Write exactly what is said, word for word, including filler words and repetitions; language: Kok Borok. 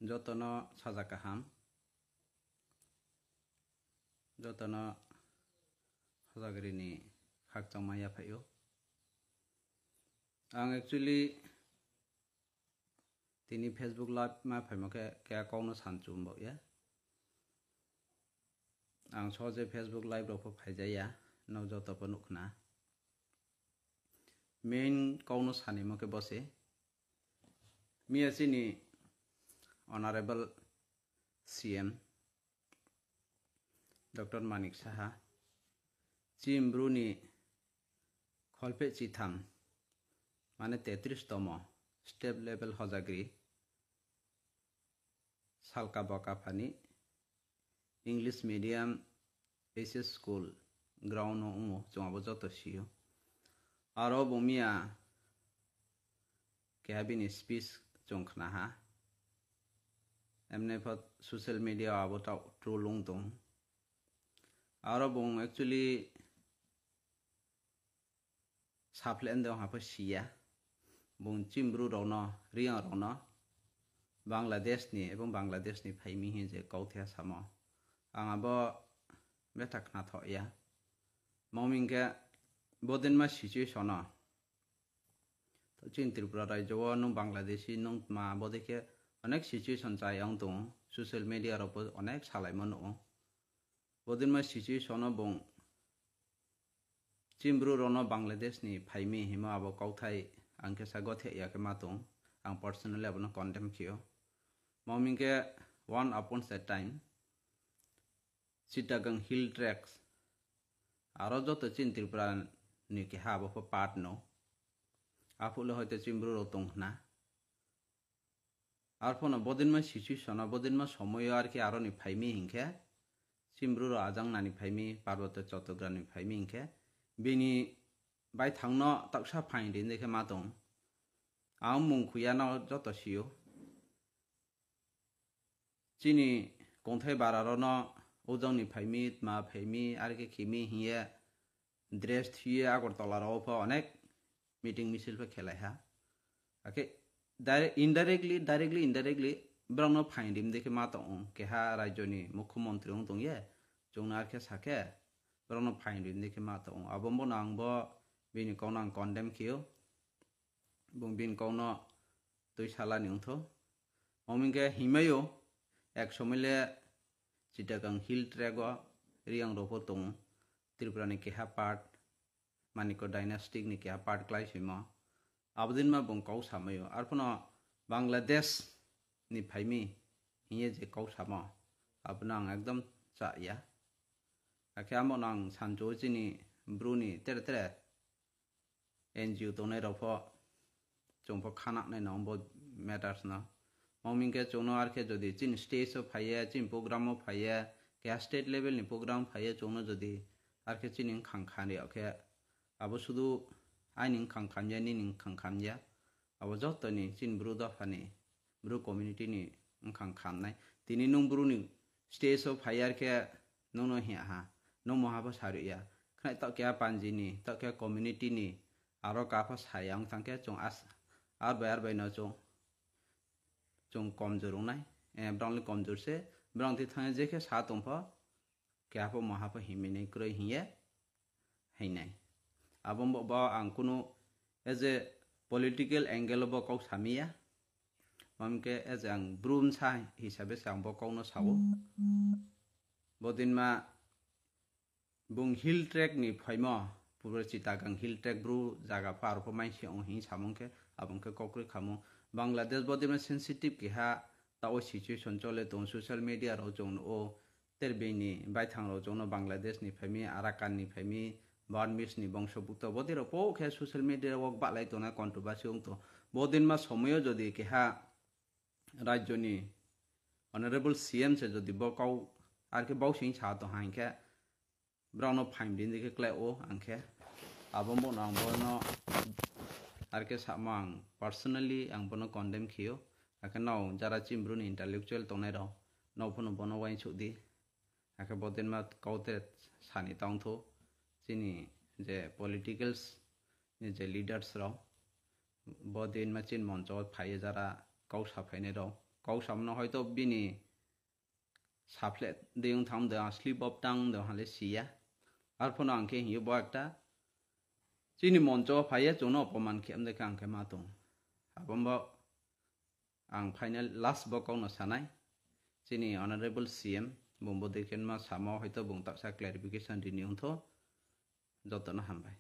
Jotono saja kaham, jotono hojagrini khakchangma yaphaio. Ang actually tini Facebook live ma phaimo khe, khe kokno sanchum bo ya. Ang so je Facebook live rok pho phaijaya, no joto pho nukhna. Main kokno sanimo khe bo se. Miya chini Honorable C M Doctor Manik Saha, Chini Bru ni kholpheh chitham, mane tetris tomo state level hojagri, salka boka phani English medium H S school ground o wngo, chwng abo joto sio. Aro bo miya keha bini speech chwng khna ha. Emne pho social media o abo ta troll wng tong. Aro bo actually Saphle ande wngha pho siya. Bung Chini Bru rokno, Riyang rokno Bangladesh ni ebong Bangladesh ni phaimi hin je kauthai samo. Ang abo betha khna thok ya. Mong ming khe bodinma situation o. To chini Tripura rajyo o nung Bangladeshi nung ma bodei khe onek situation chai wng tongo. Social media rok bo onek salaimo nugo. Bodinma situation o bung Chini Bru rokno Bangladesh ni phaimi himo abo kauthai ang khe sa gothe ya khe ma tong. Ang personally abono condemn khio. Mong ming khe one upon a time Chittagong Hill Tracts aro joto chini Tripura ni keha abo pho part no. Aphule hoito Chini Bru rok tong hna. Arphono bodinma situation o, bodinma somoyo arki aroni phaimi hinkhe, Chini Bru rok ajang nani phaimi, Parboto Chattogram ni phaimi hinkhe, bini baithangno taksa phaini rinjai khe ma tong. Ang mung khuyano joto sio. Chini kongthai bara rokno ujang ni phaimi, tma phaimi, arki khimi hiye, dress thuye Agartala rok pho onek meeting misil pho khelai ha. Akhe direct, indirectly, directly, indirectly borokno phain rim de khe ma tong o. Keha rajyoni mukhyamantri wng tong ye, chwngno ar khe sa khe borokno phain rim de khe ma tong o. Abo bono ang bo bini kokno ang condemn khio. Bung bini kokno twi salani wngtho. Omo hwnkhe himai o ek somoi le Chittagong Hill Tract o Riyang rok pho tongo. Tripura ni keha part, Manikya dynasty ni keha part klai simo. Abodin ma bung kok samai o. Arphono Bangladesh ni phaimi hiye je kok samo, abono ang ekdom cha ya. Akhe amo no ang sancho chini bru ni tere tere N G O tongnai rok pho chwng pho khana nai no bo matters no. Mong ming khe chwngno ar khe jodi chini stage o phaiya, chini program o phaiya, keha state level ni program phaiya, chwngno jodi ar khe chini wngkhang khan riyok khe, abo sudu aini wngkhang khamya, nini wngkhang khamya, abo jotoni chini bru dophani, bru community ni wngkhang khamnai. Tini nwng bru ni stage o phaiya ar khe nwngno hiya ha, nwng moha pho sarwi ya. Khnai tok keha panji ni, tok keha community ni, aro kapha saya wng thang khe chwng as-, ar bai ar bai no chwng, chwng komjor wngnai. Eh, borok le komjor se, borok thwi thang je khe sa tong pho, keha pho moha pho himwi nai kwrwi hiye. Hinai. Abo bo, bo ang kunu as a political angle bo kok samiya. Mamke as a ang brum sa hisabe se ang bo kokno sao. Bodin ma bung hill track ni phaimo, pura Chittagong hill track bru jaga pho aro pho maisi ong hin samung khe, abong khe kokrwi khamung. Bangladesh bodin ma sensitive keha ta o situation chole tong social media ro chong o. Ter bini baithang rok chwngno Bangladesh ni phaimi, Arakan ni phaimi, Burmese ni bongsho bukto bodi rok po khe social media o bahlai tongnai controversy wng to. Bodin ma somoyo jodi keha rajyo ni honorable C M se jodi bo kau ar khe bau sing sa to hain khe borok no phaim din dikhe klai o ang khe abo bo no ang bono ar khe samo ang personally ang bono condemn khiyo. Akhe no jara chini bru ni intellectual tongnai rok no phano bono uaingsuk di. Hakhe bodinma kaute sani tongthu chini je politicals ni je leaders rok, bodinma chini moncho phaiye jara kok saphainai rok, kok samno hoito bini saphle de wng tham de, slip of tongue de hale siya. Arphono ang khe hiyo bo ekta chini moncho phaiye chwngno opoman khe amde khe ang khe ma tong. Abombo ang final last bo kokno sanai. Chini honorable C M bumbo dekhen ma samo hoito bung taksa clarification rini wngtho. Jotono hambai.